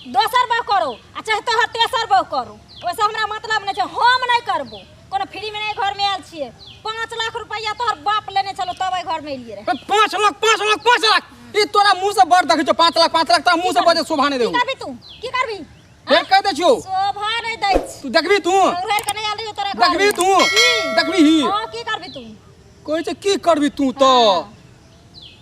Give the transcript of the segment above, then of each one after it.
दोसर बहु करो आ चाहे तोहर तेसर बहु करो, ओहिसँ हमरा मतलब नहि छै। हम नहि करबो, कोनो फ्रीमे नहि घरमे आयल छियै। 5 लाख रुपैआ तोहर बाप लेने छलो, तब एहि घरमे एलियै रहे। 5 लाख, 5 लाख, 5 लाख, ई तोरा मुँह से बड़ देखै छौ। 5 लाख, 5 लाख, तोरा मुँह से बजे शोभा नहि की देबौ। करबी तू? की करबी? फेर कहि दै छियौ। शोभा नहि दै छी। तू देखबी तू? उघारि के नहि आयल रहियौ तोरा घर। देखबी तू? की? देखबी ही? हँ, की करबी तू? कहै छै की करबी तू तऽ?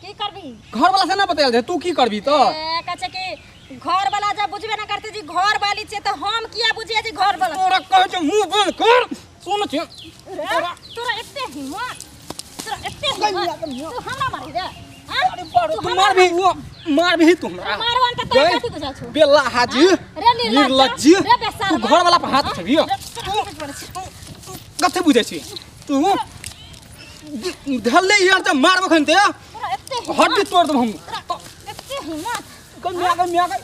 की करबी? घर वाला से ना बतायल छै, तू की करबी तऽ? ए, कहै छै कि घर वाला जब बुझबे ना करते जी घर वाली छै, तऽ हम किया बुझिए जी घर वाला? तोरा कहै छै मुँह बंद कर, सुन छै। रे, तोरा एते हिम्मत, तोरा एते हिम्मत, तू हमरा मारी रे? हाँ? अरे बाप रे, तू तू हमरा मारबी, मारबी तू हमरा? मारवन तऽ तोरा गई? कथी बुझाइ छौ? बेला हाजी। रे निर्लज्ज। निर्लज्ज। रे बेशर्म। तू घर वाला पर हाथ उठेबी? रे, तोरा कथी बुझाइ छौ? कथी बुझै छी तू? धरले यार, जब मारबो खन ते तोरा एते हिम्मत, हड्डी तोड़ देबो हम। तोरा एते हिम्मत। गई मिया, गई मिया, गई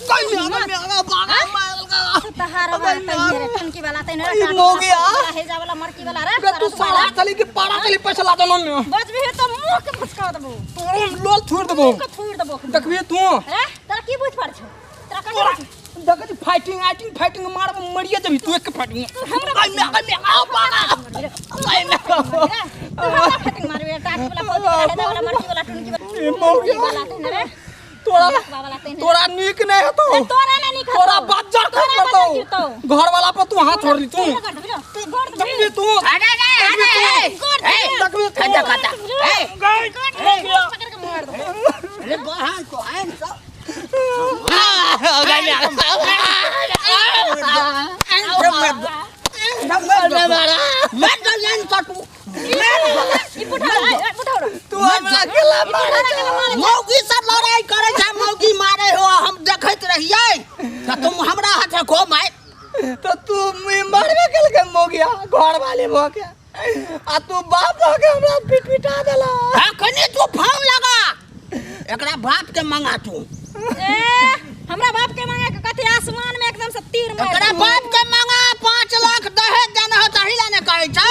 गई मिया, गई मिया, गई बागा मारल। तू तहार वाला तैने रे, टनकी वाला तैने रे, ई टाटी मौगिया। वाला, हेजा वाला, मरकी वाला रे। बे, तू साला चली कि पारा चली, पैसा ला देलो ने। बजबी तो मुंह के फुचका देबो। तोरो लोल थोड़ देबो। मुंह के थूड़ देबो। देखबी तू? रे, तोरा की बुझ पड़ छौ? तोरा कथी तोरा बुझ? देखै छी, फाइटिंग आइटिंग फाइटिंग, मारबो मरिए जेबी तू एक फाइटिंग। तू हमरा गई मिया, गई मिया, आ बागा। गई मिया, तू हमरा फाइटिंग मारबे? टाटी वाला, फौजी वाला, हेजा वाला, मरकी वाला, टुनकी वाला, ई मौगिया। वाला तैने रे। तोरा बकवा वाला तैने। तोरा नीक नहीं हेतौ। रे, तोरा नहीं नीक हेतौ। तोरा बज्जर तोरा खस बज्जर पड़तौ। गिरतौ। घर वाला पर तू हाथ छोड़ली तू। तोरा कर देबी रे, तू गोड़ देबी। देखबी तू? अरे अरे अरे अरे। गोड़ देबी। देखबी तू? खटा खटा ए। गई। पकड़ के मार देबो। अरे बहन को आइन सब। ई पुठा रे, पुठा रे। तू हमरा केला मारे छौ? मौगी सब लड़ाई करे छै, मौगी मारे हो, हम देखैत रहियै तऽ तुम हमरा हाथे खो मार। तो तू मरबे केलकै मौगिया घर वाले भऽ के, आ तू बाप भऽ के हमरा पिट पिटा देला। अखनी तू फोन लगा, एकरा बाप के मंगा तू। ए, हमरा बाप के मांगे के कथी? आसमान में एकदम से तीर मार एकरा देबो। बाप के मंगा, 5 लाख दहेज देना हो, तही ला ने कहै छौ।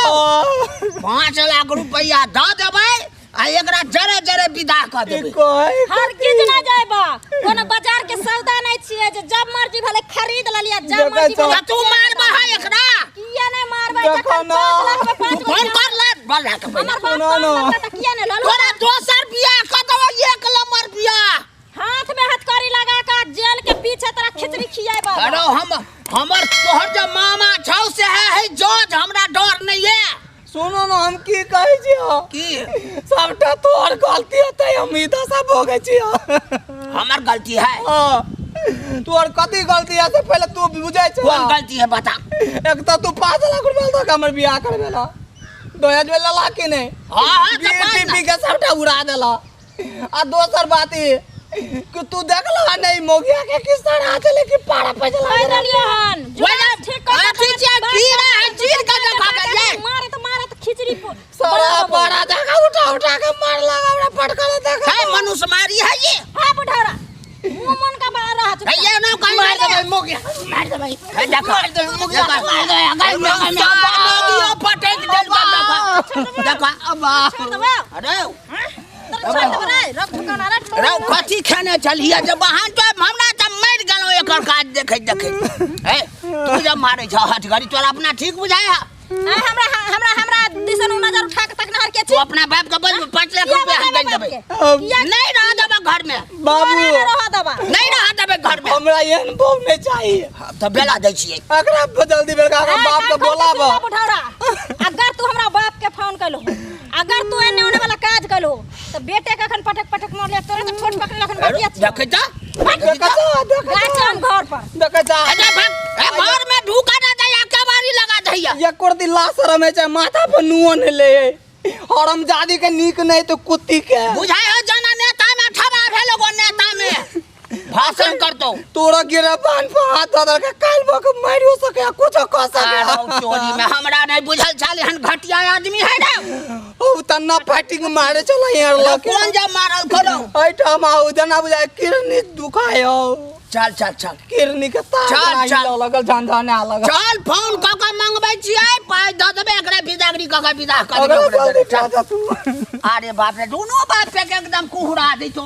5 लाख रुपैआ दऽ देबै आ एकरा जरे जरे विदा कऽ ई देबै। कहै हर किछ ना जायबा, कोनो बाजार के सौदा नहीं छियै जे जब मर्जी भले खरीद ललिया, जब देखै मर्जी छौ। भले। तऽ तू मारबह है एकरा? किया नहीं मारबै? देखो जखन ना। 5 लाख में पाँच तू गो फोन कर ले बला के पहिले। हमर बाप सुनो फोन ना। लगता तऽ किया नहीं ललू? तोरा दोसर बियाह कऽ देबै, एक नंबर बियाह। हाथ में हथकड़ी लगा के जेल के पीछे तोरा खिचड़ी खियाबा। अरे हम हमर तोहर जे मामा छौ से है है जज, हमरा डर नहीं है। सुनो ना, हम की कहै छियौ? की? सबटा तोहर गलती होतै, हम ई दशा भोगै छियौ। हमर गलती है? हाँ, तोहर कथी गलती है से पहिले तू बुझै छौ? कौन गलती है, बता। एक तऽ तू 5 लाख रुपया दऽ के हमर बियाह करबेला, दहेज में लेला कि नहीं? हाँ, तऽ बीर पाँच पी लाख। पी के सबटा उड़ा देला। आ दोसर बात ई कि तू देखला नहीं मोगिया के किस तरह चले कि पारा पैसा कहि लगा। देलियै हन वजह ठीक कर। अथी छै, कीड़ा है, चीर के देखा के ले। मारत मारत खिचड़ी सारा बना देबो। पारा देखा, उठा उठा के मार लगा हमरा, पटकल देखा। है मनुष्य मारी है ये। हाँ बुढ़ारा, मुंह मन का बाहर रहा चुप। है ये ना कहीं मार देबै मोगिया, मार देबै। है देखो, मार देबै मोगिया, मार देबै। गई गई मोगियो पटक देल, देखो देखो। अब्बा। छोड़ देबो। अरे। तोरा छोड़ देबो रे, रख ठुकाना रे। रौ, कथी खेने छलियै जे बहान तो हमरा तऽ मरि गेलौ एकर काज देखैत देखैत। हे, तू जब मारै छह हथगड़ी, तोरा अपना ठीक बुझाय है? आ, हमरा हमरा हमरा दिसन उ नजर उठा के तकनहार के तू छी? अपना बाप के बस 5 लाख किया रुपया हम बजाबै दे बाप देबै। के? किया? नहीं रह देबै घर में। बाबू। तोरा नहि रह देबा। नहीं रह देबै घर में। हमरा एहन बहू नहीं चाहिए। तऽ बेला दै छियै। एकरा जल्दी बेलका ए, बाप के कान खोल के बोलाब। सुन ले बुढ़ौरा, अगर तू हमरा बाप के फोन कलहो, अगर तू एने ओने वाला काज कलहो, तऽ बेटे के अखन पटक पटक मारले, तोरे तऽ ठोट पकड़े अखन बतिया छी। देखै तऽ। देखै छौ, देखै गाछ छौ। हम घर पर। देखै छौ। अरे भाग, ए घर में ढुका ना दैया, केवाड़ी लगा दैया। एको रति लाज शरम होइ छै? माथा पर नुओ नहि ले, हरमजादी के। नीक नहि तऽ कुत्ती के। बुझाय हो जना नेता में ठड़ा भेल, एगो नेता में भाषण करतो। तोरा गिरबान पर हाथ धऽ देलकै, काल्हि भऽ के मारियो सकै, कुछो कऽ सकै। आरो चोरी में हमरा नहीं बुझल छल एहन घटिया आदमी है रे। ओ तन्ना फाइटिंग मारे चला यार लके। कोन जब मारल करो? एहिठाम आउ, जेना बुझाय किरनी दुखाय हौ। चल चल चल। किरनी के तार चल, जेना चल। हिलऽ लगल, झनझना लगल। चल, फोन कऽ के मंगबै छियै, पाइ दऽ देबै, एकरा बिदागरी कऽ के विदा कऽ ओकरा देबै। जल्दी खा जा तू। अरे बाप रे, दुनू बाप के एकदम कुहरा दैतो।